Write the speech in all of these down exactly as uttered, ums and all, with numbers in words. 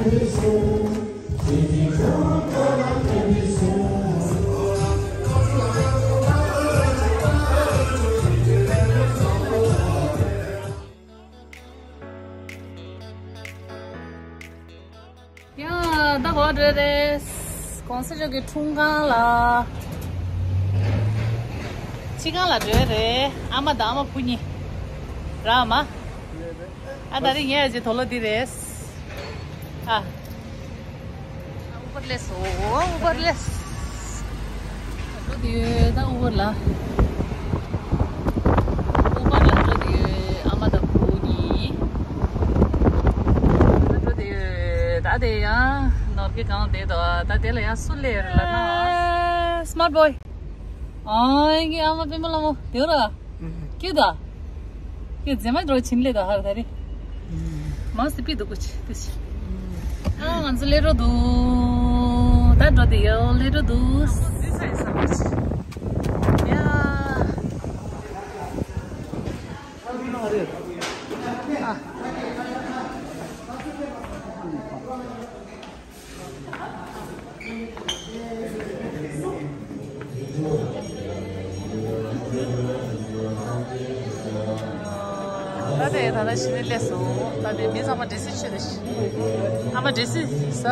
ཡ། ད་ག་པར་འགྲོ་རེད། གོང་ས་མཆོག་གི་འཁྲུངས་ཁང་ལ། ཕྱི་ཁང་ལ་འགྲོ་རེད། ཨ་མ་དང་ཨ་མ་བུ་གཉིས། ར་མ། ཨ་ད་རེས་ངའི་ཨ་ཅེ་དོ་ལོ་འདི་རེད། ཨ། ཨུ་བར་སླེབས་སོང་། ཨུ་བར་སླེབས། འགྲོ་དུས་ད་ཨུ་བར་ལ། ཨུ་བར་ལ་འགྲོ་དུས་ཨ་མ་དང་བུ་གཉིས། ད་འགྲོ་དུས་ད་དེ་ཡང་ནོར་གྱི་གང་དེ་དོ་ད་དེ་ལ་ཡང་སུ་སླེབས་རེད་ལ་ན། Smart boy. ཨ་ཡིན་གྱི་ཨ་མ་པད་མ་ལྷ་མོ་དེ་ར། ཀྱེ་ད། ཀྱེ་རྫས་མ་འགྲོ་ཕྱིན་ལས་ད་ཧར་ད་རེ། མང་སི་པི་འདུག་གོ་ཆི་དེ་ཆི། ཨ་ང་ཚོ་ལས་རོ་འདུག་ད་འགྲོ་དེ་ཡོ་ལས་རོ་འདུག་ཡ། ཨ། ད་ལྟའི་ད་ལྟ་ཕྱི་ནས་སླེབས་སོང་། ད་ལྟའི་མི་ཚང་མ་འདྲེ་སི་ཆུ་རེད། ཨ་མ་འདྲེ་སི་ཟ།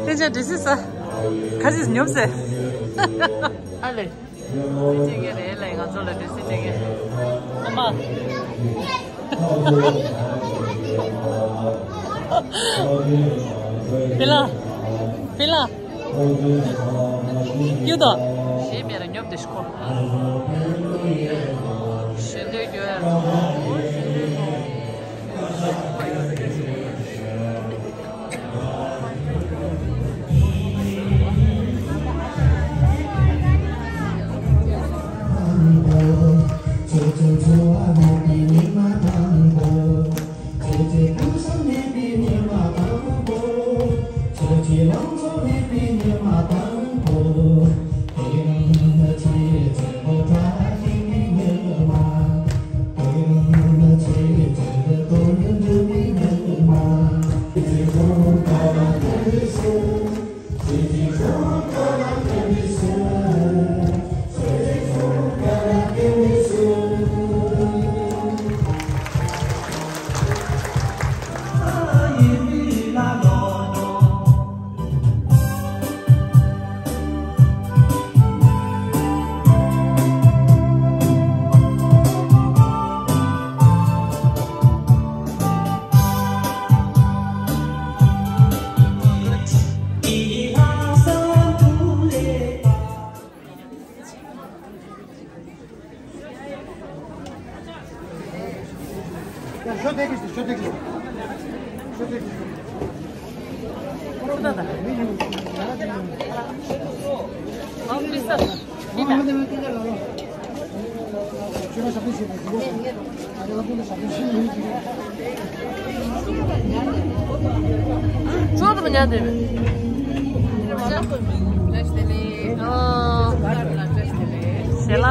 ལྷན་ཅག་འདྲེ་སི་ཟ། ཁ་ཅིག་ཉོབ་ཟེར། ཨ་ལེ། སྤྲད་མཁན་རེད་ལ་ང་ཚོ་ལ་འདྲེ་སི་སྤྲད་མཁན། ཨ་མ། ཕི་ལ། ཕི་ལ། ཡོད་དོ། ཞེས་མེད་ལ་ཉོབ་དེ་ཤི་ཁོ། ཞེ་འདོད་རྒྱུ་ཡ། ཅོ་དུ་མ་ཉལ་དེ་བས། ཨོ། ཞེ་ལ།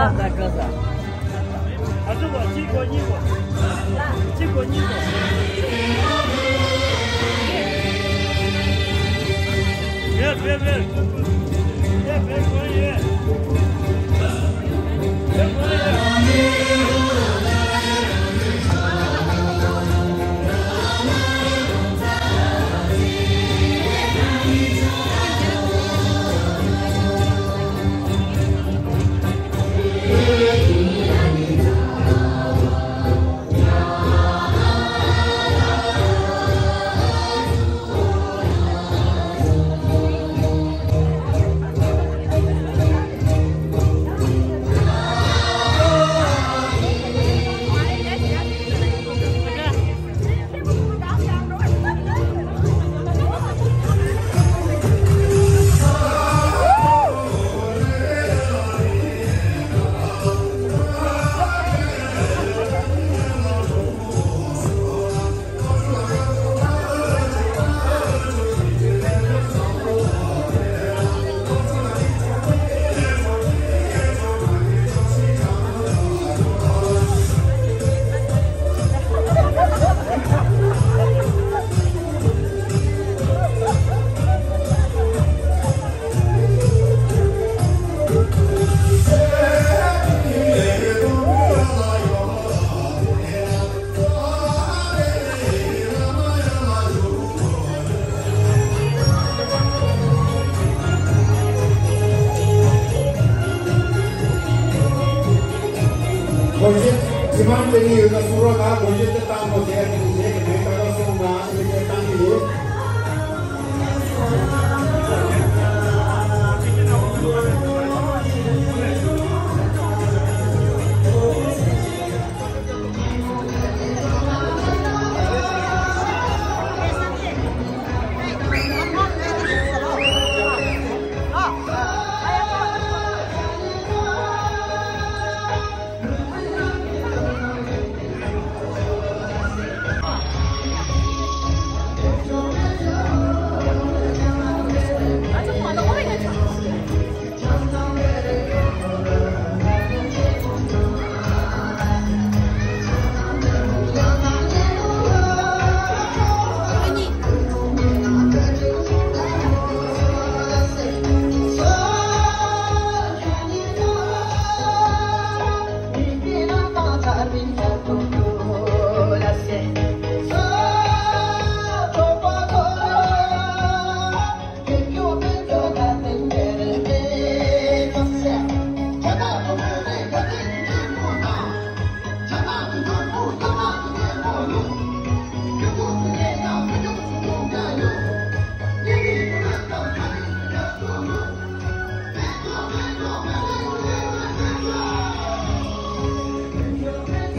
སྒོར་གཞས་དེ་བཏང་དགོས་ཟེར་དུས་ངས་ཀྱི་མེད་པ་ལ་སོང་ན་ཨ་ནི་དེ་བཏང་གི་ཡོད།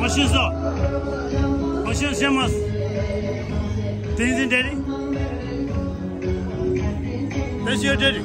Washington, Washington, Thomas. Tenzin Daddy. That's your daddy.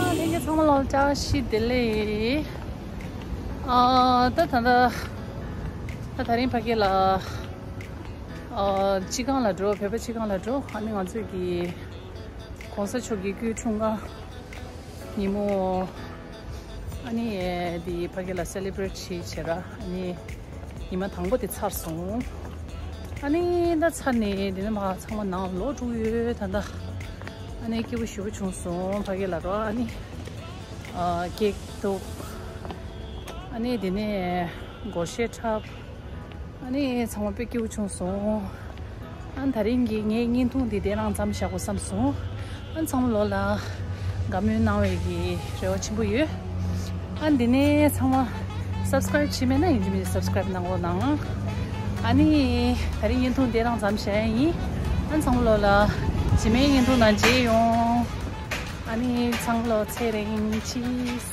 ལྷན་རྒྱས་ཚང་མ་ལ་བཀྲ་ཤིས་བདེ་ལེགས། ཨ། ད་ད་ད་ད་དེ་རིང་ཕ་གི་ལ། ཨ། སྤྱི་ཁང་ལ་འགྲོ། བོད་པ་སྤྱི་ཁང་ལ་འགྲོ། ཨ་ནི་ང་ཚོས་ཀྱི་༸གོང་ས་མཆོག་གི་སྐུའི་འཁྲུངས་སྐར་ཉིན་མོ། ཨ་ནི་འདི་ཕ་གི་ལ་སེ་ལེ་བྷི་རེཊ་བྱེད་བྱེད་ར། ཨ་ནི་ཉི་མ་དང་པོ་དེ་ཚར་སོང་། ཨ་ནི་ད་ཚར་ནས་དེ་ནས་མ་ཚང་མ་ནང་ལོག་འགྲོ་ཡོད་ད་ད། ཨ་ནི་སྐྱིད་པོ་ཞེ་པོ་བྱུང་སོང་ཕ་གི་ལ་རོ། ཨ་ནི་ཨ་ཀེག་འདུག་ཨ་ནི་དེ་ནས་སྒོར་གཞས་འཁྲབ། ཨ་ནི་ཚང་མ་དཔེ་སྐྱིད་པོ་བྱུང་སོང་། ཨ་ནི་ད་རིང་གི་ངའི་བརྙན་ཐུང་འདི་དེ་རང་མཚམས་བཞག་དགོས་བསམ་སོང་། ཨ་ནི་ཚང་མ་ལོ་ལ་དགའ་མོས་གནང་བའི་གི་རེ་བ་ཆེན་པོ་ཡོད། ཨ་ནི་དེ་ནས་ཚང་མ་སབ་སི་ཀ་རེབ་བྱས་མེད་ན་ཡིན་གཅིག་མིན་གཅིག་སབ་སི་ཀ་རེབ་གནང་རོགས་གནང་། ཨ་ནི་ད་རིང་བརྙན་ཐུང་དེ་རང་མཚམས་བཞག་ཡ་ཡིན། ཨ་ནི་ཚང་མ་ལོ་ལ་རྗེས་མའི་བརྙན་ཐུང་ནང་མཇལ་ཡོང་། ཨ་ནི་ཚང་མ་ལོ་ཚེ་རིང་། ཅིས།